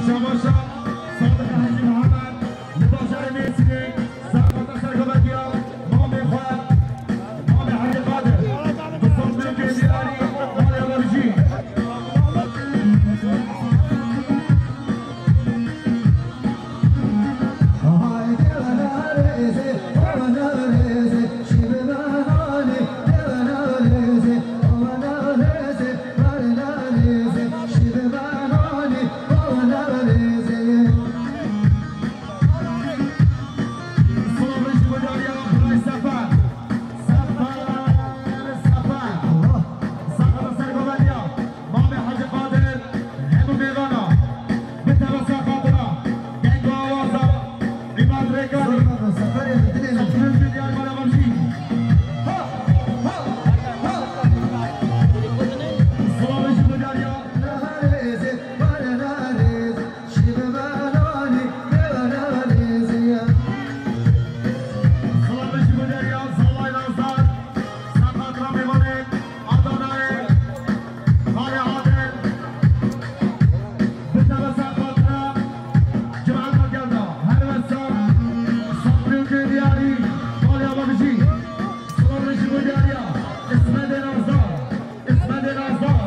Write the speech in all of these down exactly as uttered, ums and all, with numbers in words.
Şabaşa Sadık Hacı Muhammed, li bajarê Mêrsînê, serkefta sergovendiya mamê xwe, mamê Hacı Qadir, bi sandûkê diyarî, malê xwe bijî. Mamê Hacı Qadir, hemû mêvana, bi tevasa xatira, deng û awaza, Îmad Rêkanî, Seferê dilê min. Safiyo Diyar Mala Xemjî. Ha, ha, ha. Silavê ji bo Diyariya. Silavê ji bo Diyariya, Zalay Nazdar, ser xatira mêvanê. Adanayê, Xalê Adil, bi tevasa xatira cemaeta gelda, her wesa, sabrê diyarî, malê ava bijî, silavê ji bo diyariya, Îsmetê Nazdar, Îsmetê Nazdar,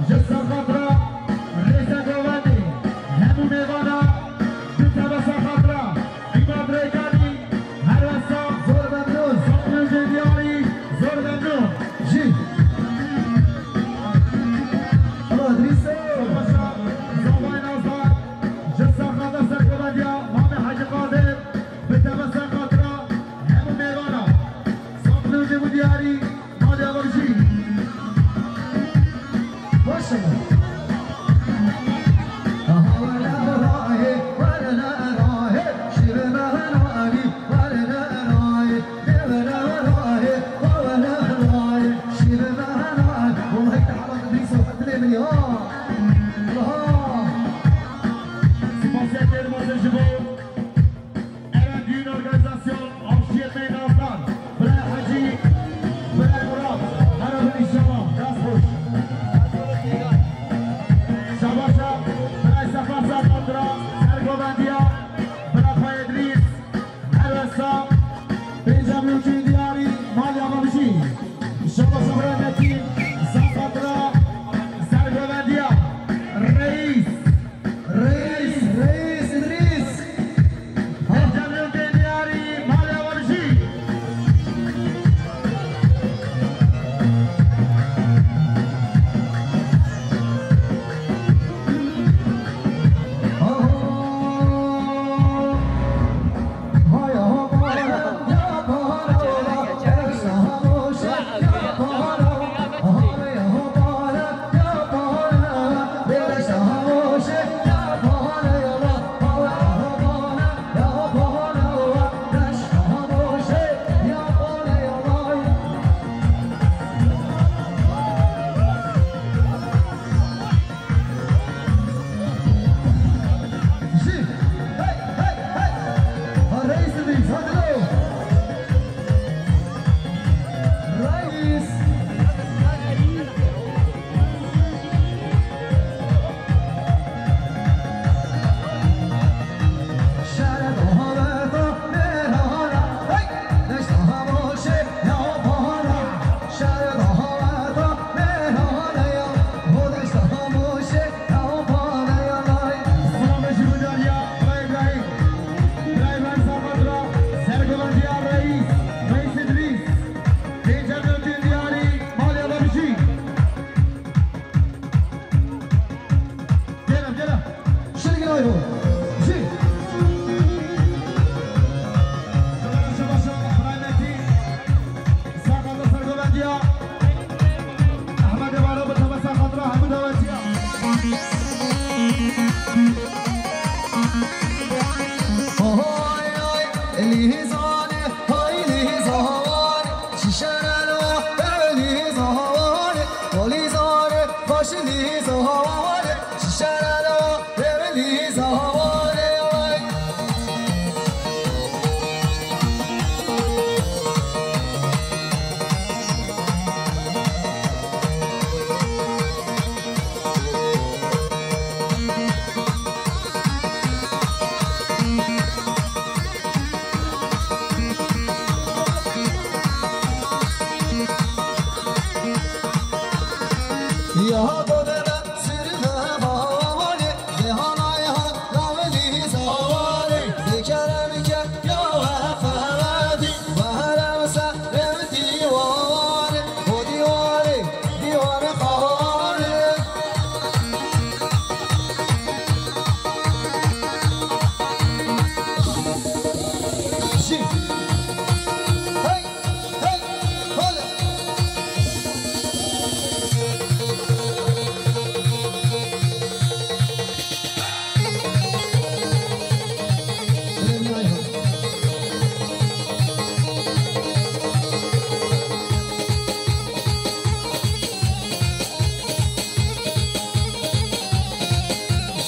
ji ser xatira rêze govendê, hemû mêvana, bi tevasa xatira, Îmad Rêkanî, her wesa, zor memnûn, sabrê diyarî, zor memnûn. Jî. Alo, Idrîso. Paşa, Zavay Nazdar, ji ser xatira sergovendiya Mamê Hecî Qadir, bi tevasa xatira hemû mêvana. Sabrê ji bo diyarî, malê ava bijî. Maşallah. Spasiya gelmezin ji bo Eren Düğün Organizasyon, Avşiyê Meynastan, Birayê Hecî, Birayê Murat, her bin inşallah, dest xweş. Şabaşa, Birayê Sefa Serkatira, sergovendiya, Birayê Xweyê Idrîs, her wesa, Benjamin Diyarî, malê ava bijî. Şabaşa Birayê Metin, Serkatira, sergovendiya, Reis. Reis, Reis Idrîs. Cemil Diyarî, malê ava bijî. Silavê ji bo Diyariya, Bira Îbrahîm. Bira Îbrahîm Serkatira, sergovendiya Reis, Reis Idrîs. Dê Cemil Diyarî, malê ava bijî. Gel, gel. Şirgin ayro. Jî. Şabaşa, Bira Metin. Saxata sergovendiya Ehmedê Balo bi tevasa xatira hemû dawetiya. Hay hay, lîzanê, hay lîzanê, şişerelo, lîzanê, o lîzanê, baş lîzanê, şişerelo.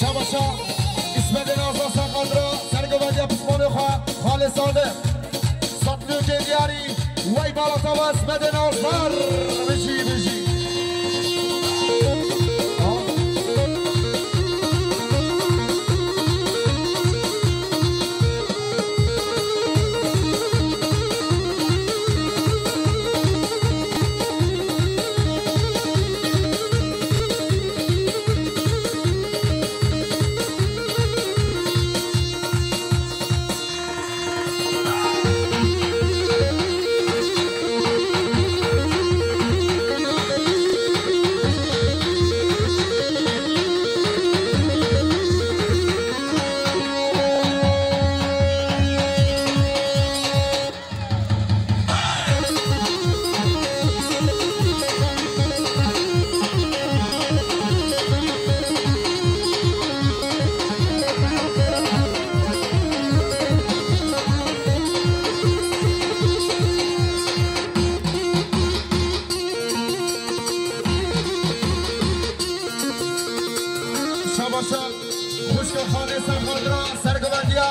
Şabaşa İsmet'in ağzına saklandıra, sergövediye pismanı ha, Halil Sadık. Satlükê diyarî, wey balata ve Ismet'in ağzına, bijî, bijî. Şabaşa xwişka Xanê Serxandira, sergovendiya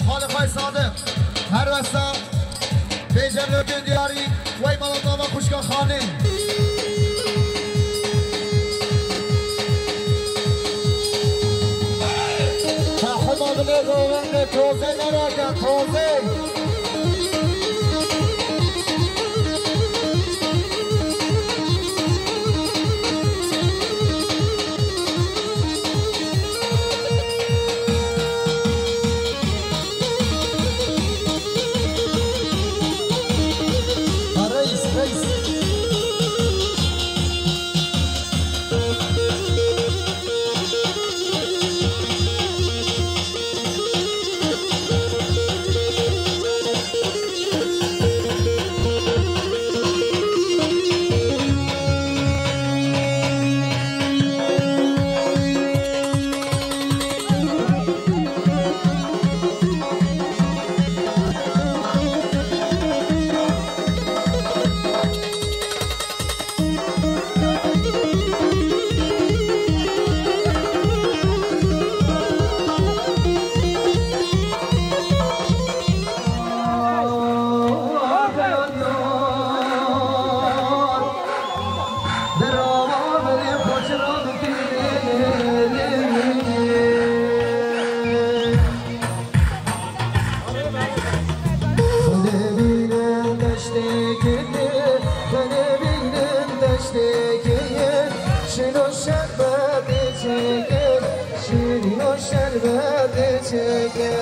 Xalê Xwey Sadiq. Her wesa bêjemlokên diyarî wey malatava xwişka Xanê. Tahuma binê govendê tozê nerake, tozê. Xwedê bînin deştê kiriye, xwedê bînin deştê kiriye. Şîno şerbetê çêke, şîno şerbetê çêke.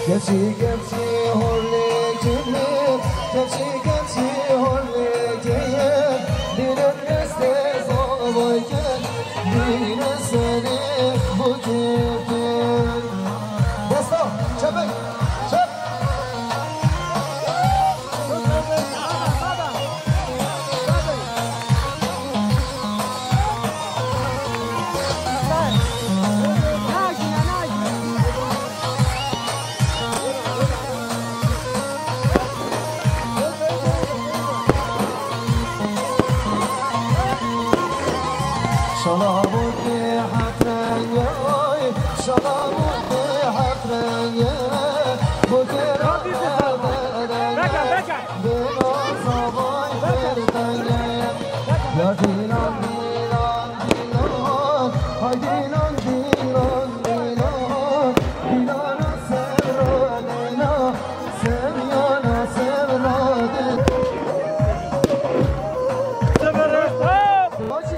Keçî keçî holê kiriye, keçî keçî holê kiriye. Bînin destê zavayke, bînin serê xwe kiriye. Desta, çepek, çep. Şala bûkê heqrengê, oy, şala bûkê heqrengê, bûkê bêna zavay pêrdengê. Ya dîlan, dîlan, dîlan, hay dîlan, dîlan, dîlan, dîlana serra, dîlan, seviyana serra, dîlan. Baş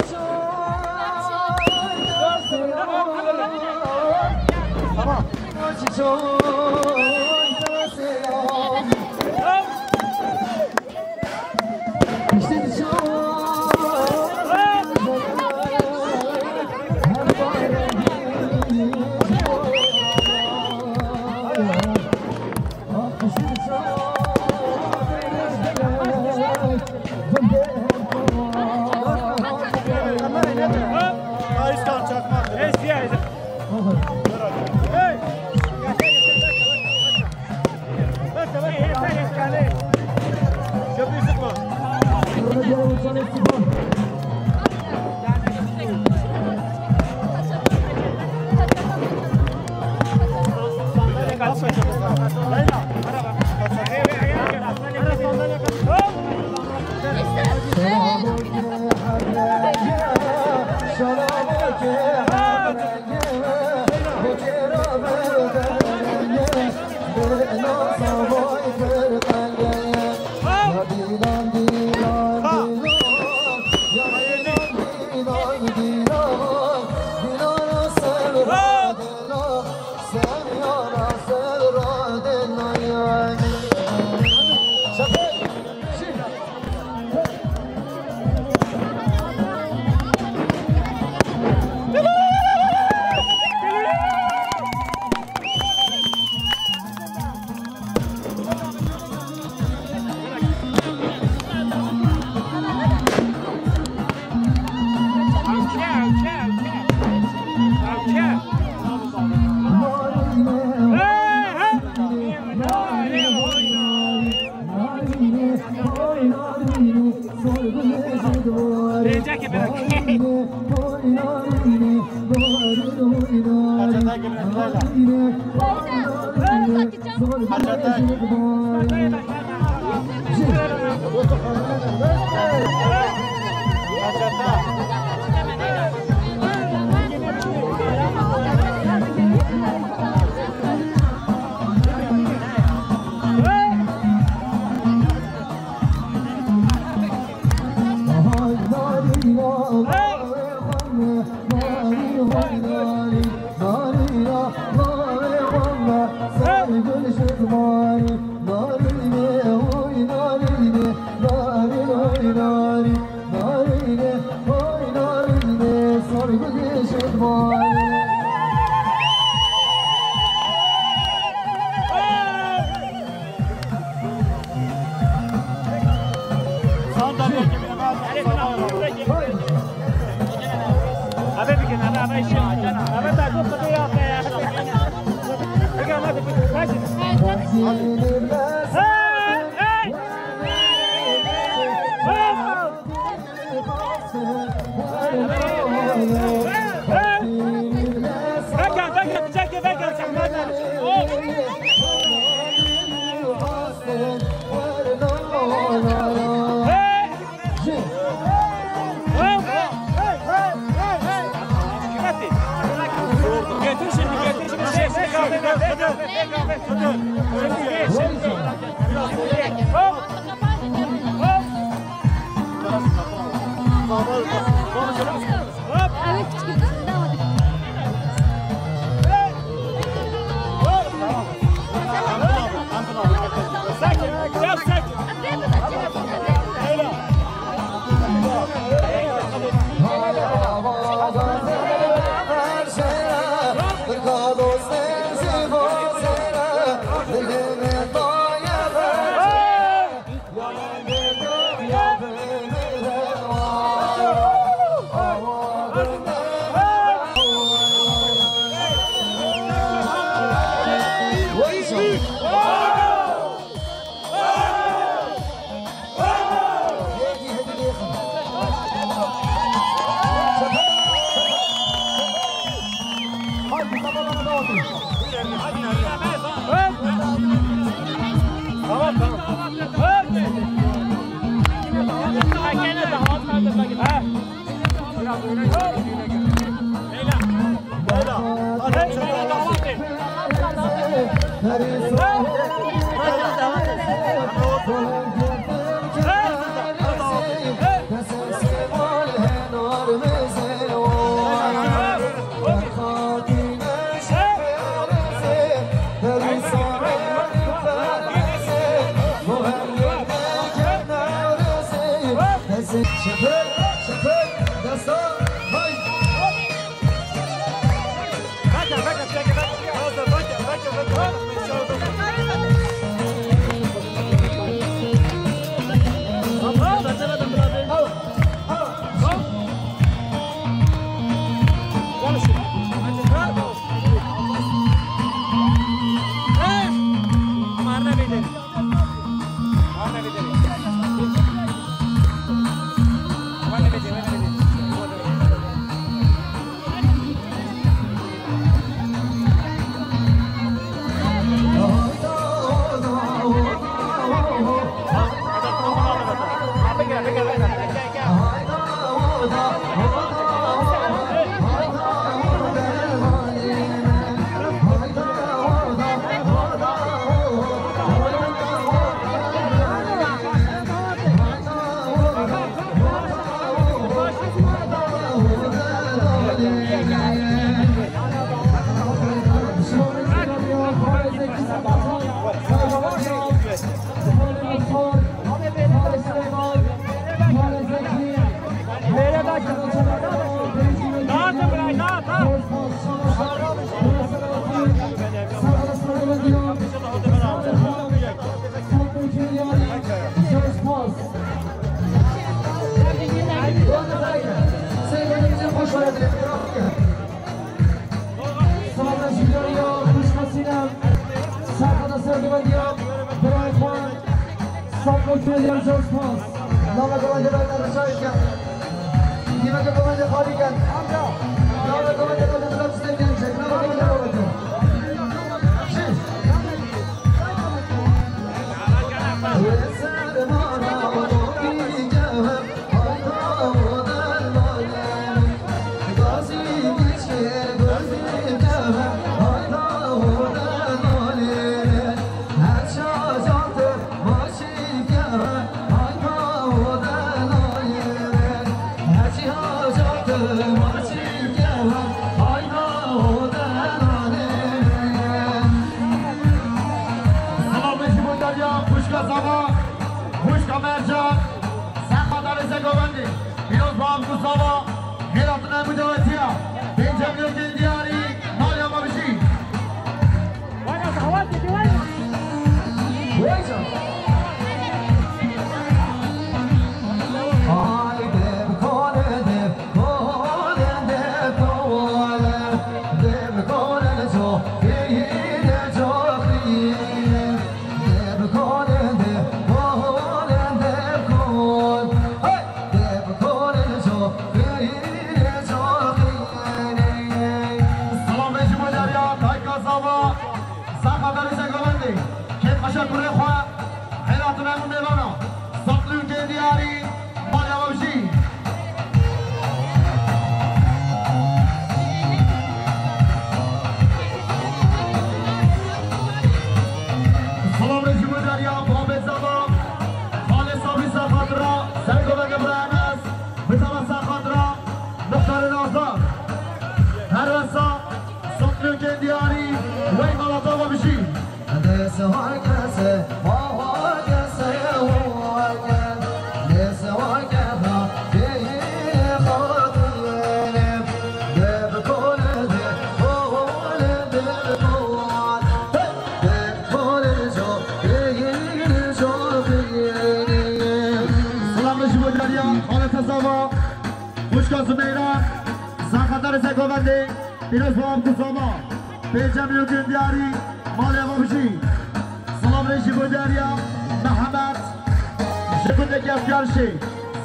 Çok güzel yarışa spas. Nava Govende Berdan Şahiken. Nava Govende Haliken. Nava Govende Berdan Şahiken. Nava Govende Haliken. Silavê ji bo Derya, xwişka Zava, xwişka Mercan, Seqata Rêze Govendê, pîroz ba ev ku Zava, hêlatine bi dawetiya, pênce milyon diyarî, malya me bijî. Silavê ji bo Derya, dayika Zava, Seqata Rêze Govendê, kêfxweşa kurê xwe, hêlatine hemû mêvana, Satlûkê diyarî, malya we bijî. Silavê ji bo Derya, babê Zava, xalê Sabrî Seqatira, sergovende bira Enes, bi teva Seqatira, muxtarê Nazdar. Her wesa, Satlûkê diyarî, wey malata we bijî. Silavê ji bo Derya, xaleta Zava, xwişka Zumeyra, Seqata Rêze Govendê, pîroz ba ev ku Zava, pênce milyon diyarî, malê we bijî. Silavê ji bo Derya, Mihemed, ji gundê Gefkarşê,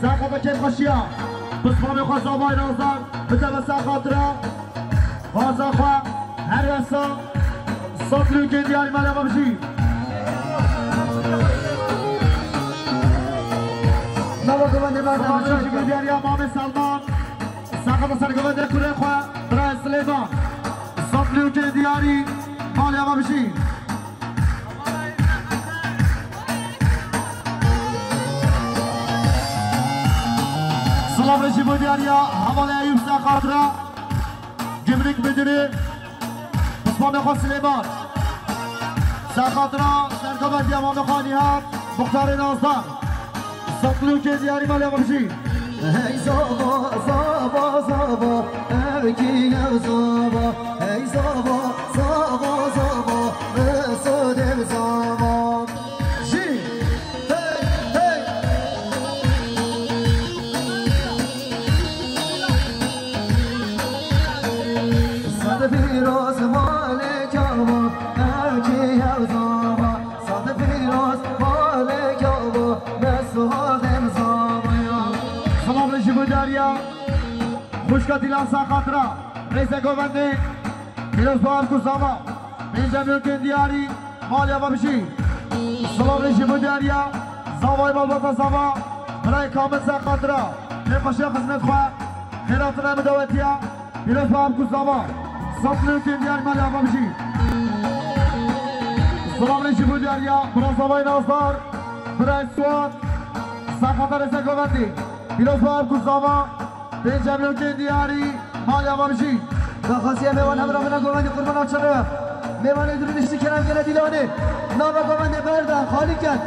Seqata kêfxweşiya, pismamê xwe Zavayê Nazdar, bide be Seqatira, Vaza xwe, her wesa, Satlûkê diyarî, malê we bijî. Nava Govendê Merdan Şahiken. Silavê ji bo Derya, Mamê Selman, Seqata sergovendê kurê xwe, birayê Silêman. Satlûkê diyarî, malê we bijî. Silavê ji bo Derya, hevalê Eyûp Seqatira, Gümrük Müdürü, pismamê xwe Silêman. Seqatira, sergovendiya mamê xwe Nîhat, muxtarê Nazdar. Satlûkê diyarî, malê we bijî. Hey Zava, Zava, Zava, ev kî ev Zava. Hey Zava, Zava, Zava, Mesûd ev Zava. Jî, hey, hey. Sed pîroz malek Zava, ev kî ev Zava. Sed pîroz malek Zava, Mesûd ev Zava. Silavê ji bo Derya, xwişka Dîlan Seqatira, Rêze Govendê, pîroz ba ev ku Zava, pênce milyon diyarî, malê we bijî. Silavê ji bo Derya, Zavayê malbata Zava, birayê Kamil Seqatira, kêfxweşiya xizmet xwe, xêratine bi dawetiya, pîroz ba ev ku Zava, Satlûkê diyarî, malê we bijî. Silavê ji bo Derya, bira Zavayê Nazdar, birayê Suat, Seqata Rêze Govendê, pîroz ba ev ku Zava, pênce milyon diyarî, malê we bijî. Daxwaziya mêvan hemra mina govendê, qurbana çape. Mêvanê durû niştî kerem kene Dîlanê. Nava govendê berda, xalî ket.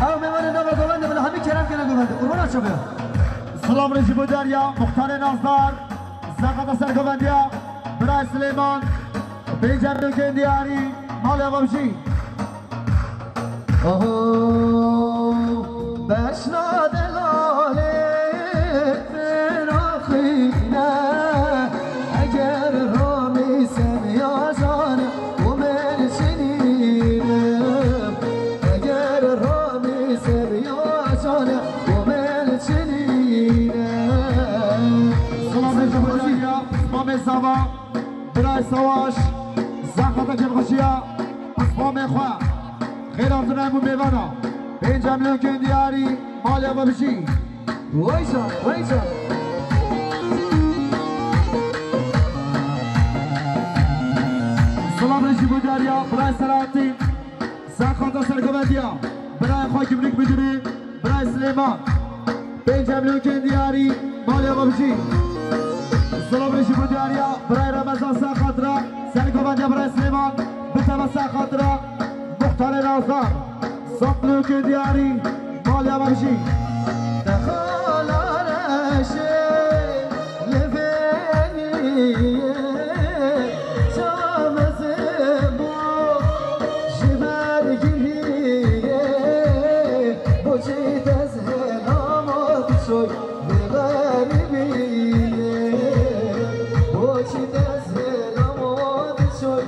Ew mêvanê nava govendê bila hemî kerem kene govendê, qurbana çape. Silavê ji bo Derya, muxtarê Nazdar, Seqata sergovendiya, birayê Silêman, pênce milyon diyarî, malê we bijî. Aho, beşna delalê firaqîne, eger ramî seviya canê û merçinîne, eger ramî seviya Amê Zava, birayê Savaş, zexmeta kêfxweşiya pismamê xwe. Xêr hatin hemû mêvana. Pênc milyon kên diyarî, malê ava bijî. Vay can, vay can. Silav re jî bo diyariya, birayê Selahattin. Zexmeta sergovendiya, birayê xwe gümrük müdürü, birayê Silêman. Pênc milyon kên diyarî, malê ava bijî. Silav re jî bo diyariya, birayê Remezan, zexmeta sergovendiya, birayê Silêman. Bitebe zexmeta muxtarê Nazar. Sed milyon kên diyarî, malê ava bijî. Te xala reşê li vêniyê çawa mezin bû ji ber giliyê, boçî te zêlama diçoy vê xeribiyê, boçî te zêlama diçoy.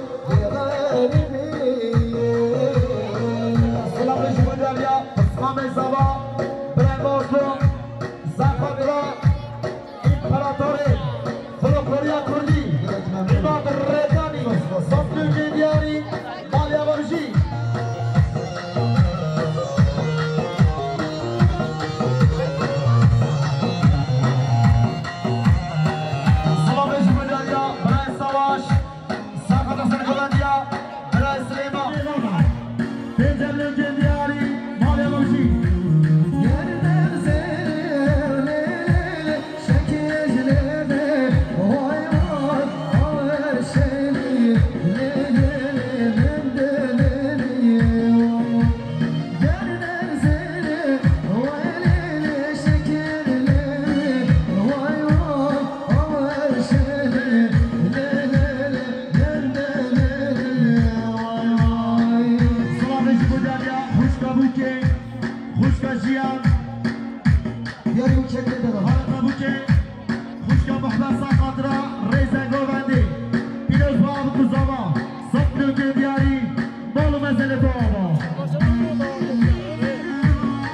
Silavê ji bo diyariya, pismamê Zava, birayê Mazlûm, zexmeta împaratorê folkloriya kurdî, Îmad Redanî, sed milyon kên diyarî, malê ava bijî. Silavê ji bo diyariya, birayê Savaş, Zexmeta sergovendiya, birayê Silêman. Pênc milyon kên diyarî, malê ava bijî. Silavê ji bo diyariya, xwişka Bûkê, xwişka Jiyan. Diyarî û kekê de. Xaleta Bûkê, xwişka Mehmet, zexmeta rêze govendê. Pîroz bi av ku zava, sed milyon kên diyarî, mal û mezelê bi ava.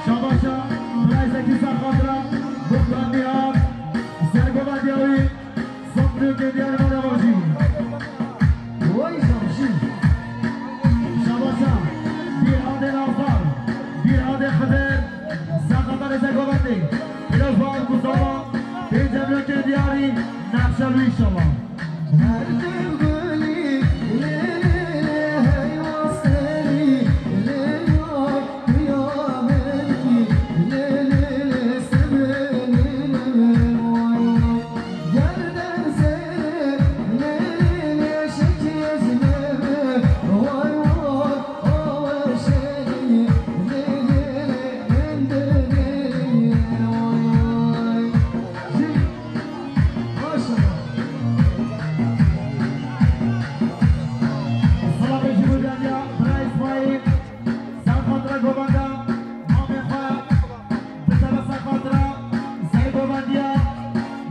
Şabaşa, birayê Zekî, zexmeta, Bogdan Nihal, sergovendiya wî. Sed milyon kên diyarî, malê ava bijî. Vay şamşî. Şabaşa, Bîrhadê Nazar, Bîrhadê Xidir, zexmeta rêze govendê. Pîroz bi av ku zava, pênc milyon kên diyarî, nexşa wî înşallah. Her tim gulî, lê, lê, lê, heywa serî, lê, lê. Silavê ji bo diyariya, birayê Îsmaîl. Zexmeta govenda, mamê xwe, bitebe zexmeta, zey govendiya,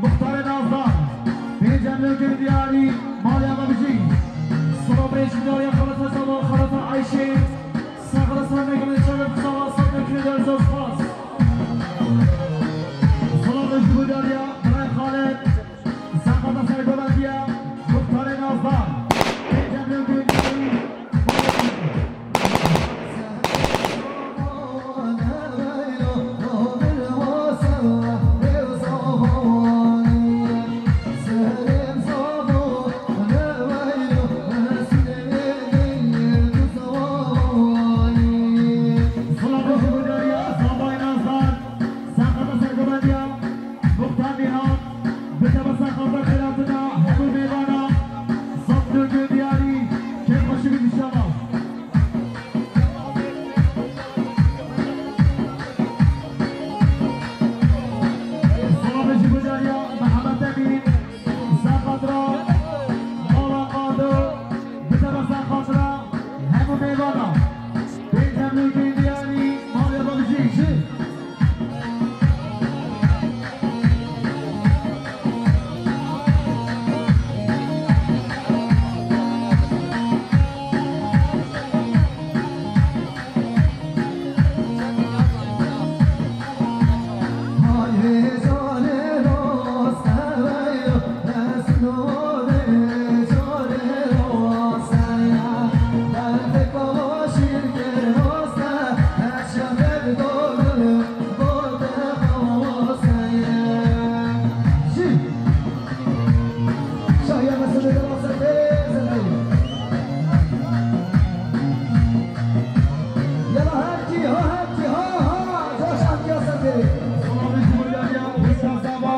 muxtarê Nazar, pênc milyon kên diyarî, malê ava bijî. Silavê ji bo diyariya, xaleta Zava, xaleta Ayşê, zexmeta sergovendiya, çavê xwe zava, sed milyon kên diyarî, zor spas. Silavê ji bo diyariya, birayê Xalid, zexmeta sergovendiya, muxtarê Nazar. Silavê ji bo diyariya, zavayê Nazar, zexmeta sergovendiya, Muxtar Nîhan, bitebe zexmeta xêrhatina hemû mêvana, sed milyon kên diyarî, kêfxweşî bît înşallah. Silavê ji bo diyariya, Mihemed Emîn, zexmeta, mala Qado, bitebe zexmeta hemû mêvana. Pênc milyon kên diyarî, malê ava bijî. Yala her kî, ha her kî, ha, ha, coş her kî ya serê. Salamê ji bo diyariya, wişka Zava,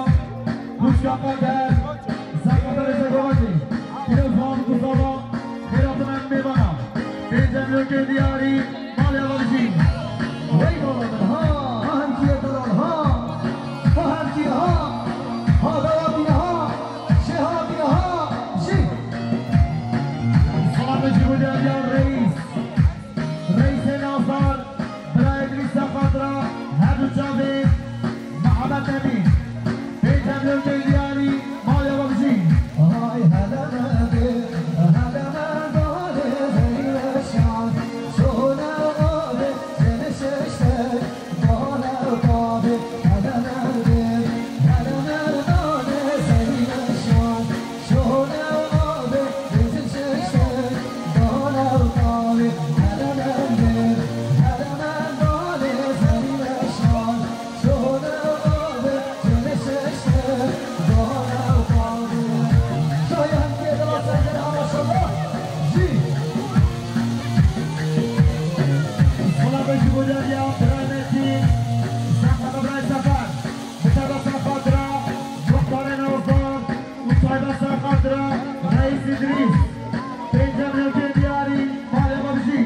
wişka Qader, Zava Derê Zegovakî. Pîrozvan û Zava, xêratina mêvana. Pênc emlokên diyarî, malê ava bijî. Wey bala min, ha, ha her kî ye delal, ha, ha her kî ye, ha, ha dawatî ye, ha, şê hatî ye, ha, jî. Salamê ji bo diyariya reîs. Reîsê Nazar, birayê Idrîsa Xadra, her du çavê Mihemed Emîn. Pênc emlokên diyarî, malê ava bijî. Ay hele me dê, hele me dale zeyre şan, şone ave, seni şeşte, bale tabi, hele me dê, hele me dale zeyre şan. Salamê ji bo diyariya, birayê Metîn, Sefer, birayê Sefer. Bi taybet ser xatira muxtarê Nazar û taybet ser xatira Reîs Îdrîs. Pênc emlokên diyarî, malê ava bijî.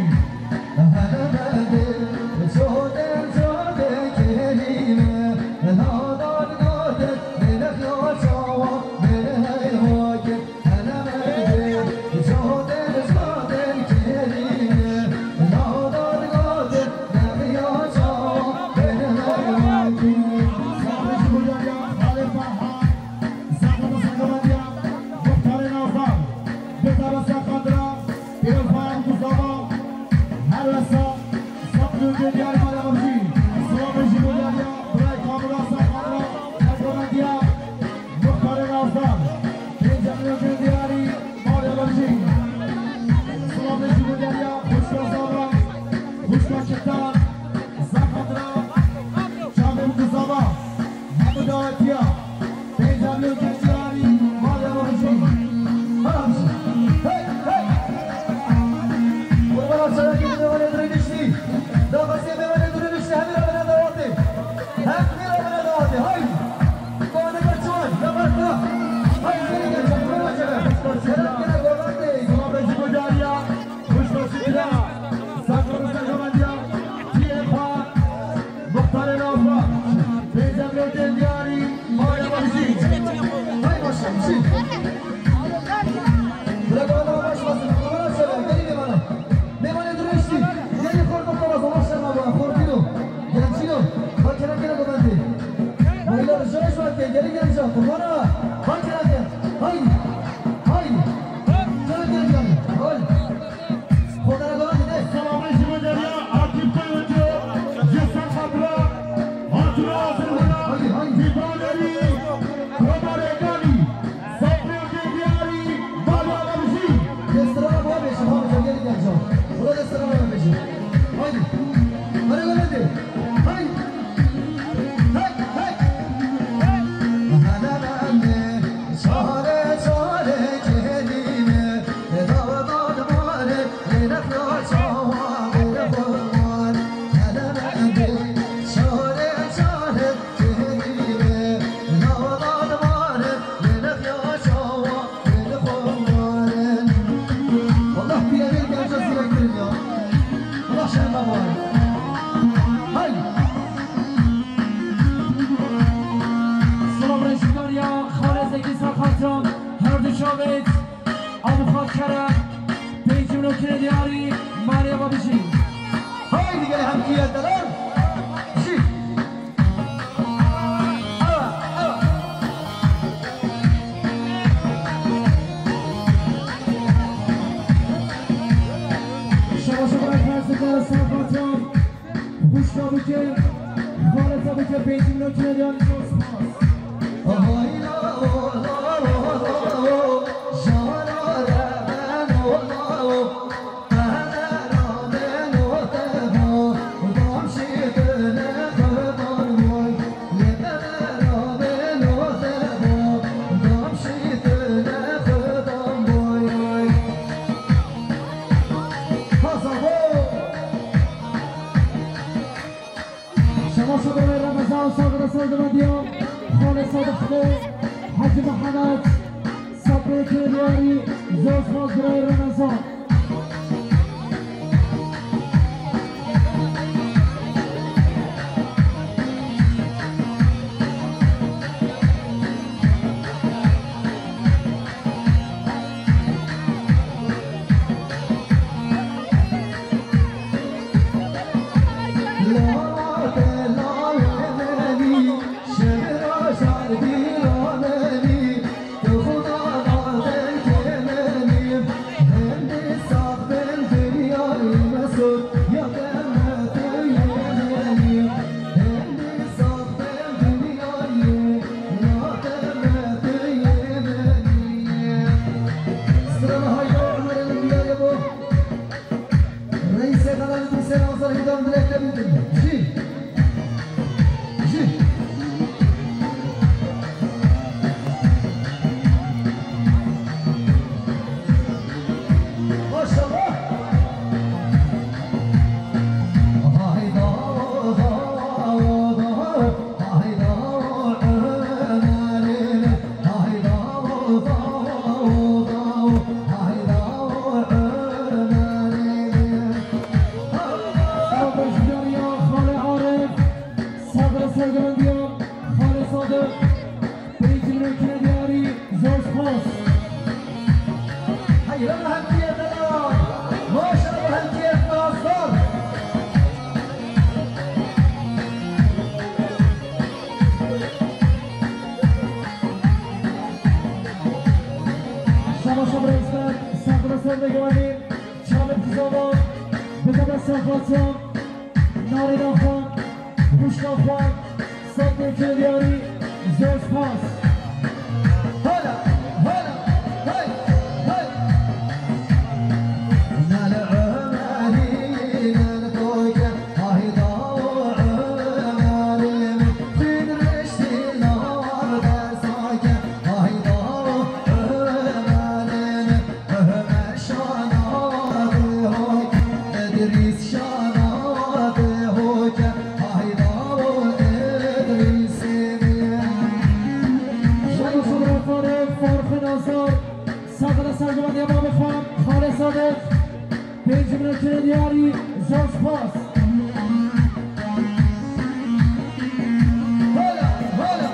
Salamê ji bo diyariya, birayê Kamila Serxanra, Erdogan diya. Muxtarê Nazar, pênc emlokên diyarî, malê ava bijî. Salamê ji bo diyariya, xwişka Zava, xwişka Ketan, Zava Xadra, çavê Zava, hemû dawetiya, pênc emlokên diyarî, malê ava bijî. Hala bijî. Hey, hey! Qurbana çavekî mêvanê durê niştî. Daxwazê mêvanê durê niştî, hemî re bine dawetê. Hemî re bine dawetê. Haydi. Muxtarê Nazar, pênc emlokên diyarî, malê ava bijî. Hay maşallah, bijî. Bira, bira, bira, baş basın. Bana söyle, gelin bana. Mêvanê durê niştî. Gelî xort bixwe, xort şerma bixwe, xortîno. Gencîno. Bak kerem gene gobendê. Wayla rijayê ji wekê, gelî genca. Qurbana. Bak kerem gene. Haydi. Haydi. Kerem gene gene. Haydi. Xotara gobendê de. Salamê ji bo deriya Akîf Koyuncu. Ji ser xatira. Hatira Azerbaycan. Haydi, haydi. Fîbra Derî. Komarê Ganî. Sabrê Diyarî, Mala Remjî. Destira bavêjin, ha, gelin gencan. Buna destira bavêjin. Haydi. Hadi, hadi. Haydi. Hey, hey. Hele bende, çare, çare, kelime, dağdan mare, yine çava, beni kurban. Hele bende, çare, çare, Allah bir yere geleceğiz, direkt verin ya. Allah şerine var. Hay! Salam rejîdar ya, Xalê Zekî Serxatran, her du çavêt. Avukat Kerem, pêncî milo kirê diyarî, Meryem Abijî. Haydi gel hem kiye delal. Jî. Ava, ava. Şabaşa bırak her sefer Serhatcan. Xwişka bike, xaleta bike, pêncî milo kirê diyarî, zor spas. Diya Xalê Sadiq Xilê, Hecî Mihemed, Sabrê Kiryarî, Zosma Zirayê Remezan. Reîsê Xelal Husên Azar Hîdan dilek te bî. Jî. Jî. Maşallah. Hayda, hayda, hayda, Ömer'im. Sabrê Şicariya, Xalê Arif, Sabrê Sergevendiya, Xalê Sadiq, pêncî milyon kirê diyarî, zor spas. Heyran hemkiye delal, maşallah hemkiye nasar. Şaba şaba reisler, sakla sen de güvenli. Çalıp zava, bide be saklatsan. Narina xwan, huşka xwan, sakla sen diyarî, zor spas. Hala, hala, hey, hey. Şedo Şedo Farê Farxê Nazar. Saxle sergivaniya Mamê Xan, Xalê Sadiq, pêncî milyon kirê diyarî, zor spas. Hala, hala.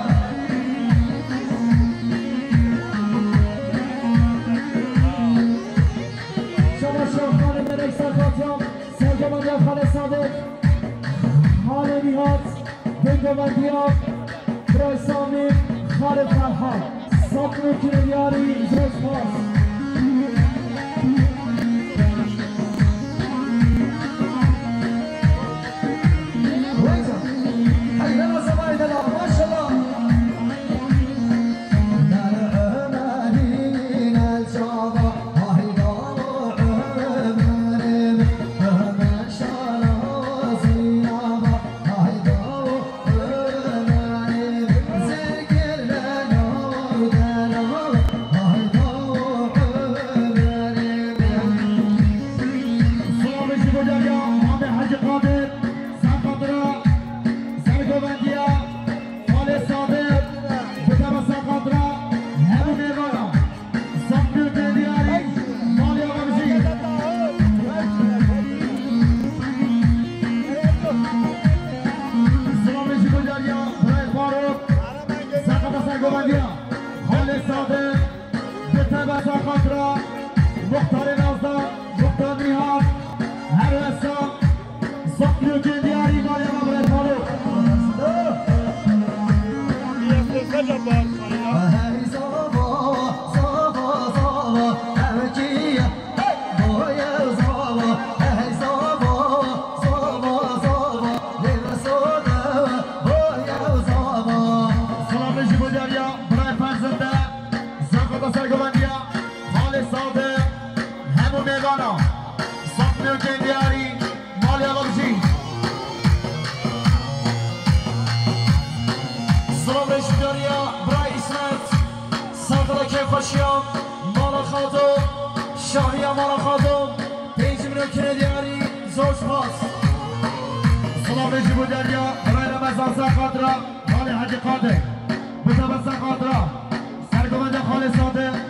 Şaba şaba Xalê Melek Serxatiyan, sergivaniya Xalê Sadiq, Xalê Nihat, Bingovendiya Biray Samî, Xalê Ferhan, Sabrê Kiryarî, zor spas. Wayza, hey, lena zavayê delal, maşallah. Silavê ji bo cariya Mamê Hecî Qadir, serqatira, sergovendiya, Xalê Sadiq, bi tebesa qatira, hemû mêvana. Sabrê Kiryarî, Malya Remzî. Silavê ji bo cariya Birayê Faruk, serqata sergovendiya, Xalê Sadiq, bi tebesa qatira, Muxtarê Nazdan, Muxtar Nîhat, her wesa. Sabrê Kiryarî, Malya Birayê Faruk. Hey zava, zava, zava, ev kî ye? Hey, boye zava, hey zava, zava, zava, lê sade, boye zava. Silavê ji bo cariya Birayê Ferzinde, serqata sergovendiya, Xalê Sade, hemû mêvana. Sabrê Kiryarî, Malya Remzî. Silavê ji bo cariya Birayê Îsmet, serqata kêfxweşiya, Mala Xato, şahiya Mala Xato, pêncî milyon kirê diyarî, zor spas. Silavê ji bo cariya Birayê Remezan, serqatira, Malê Hecî Qadir. Bûte besa Qadira. Sergovende Xalê Sadir.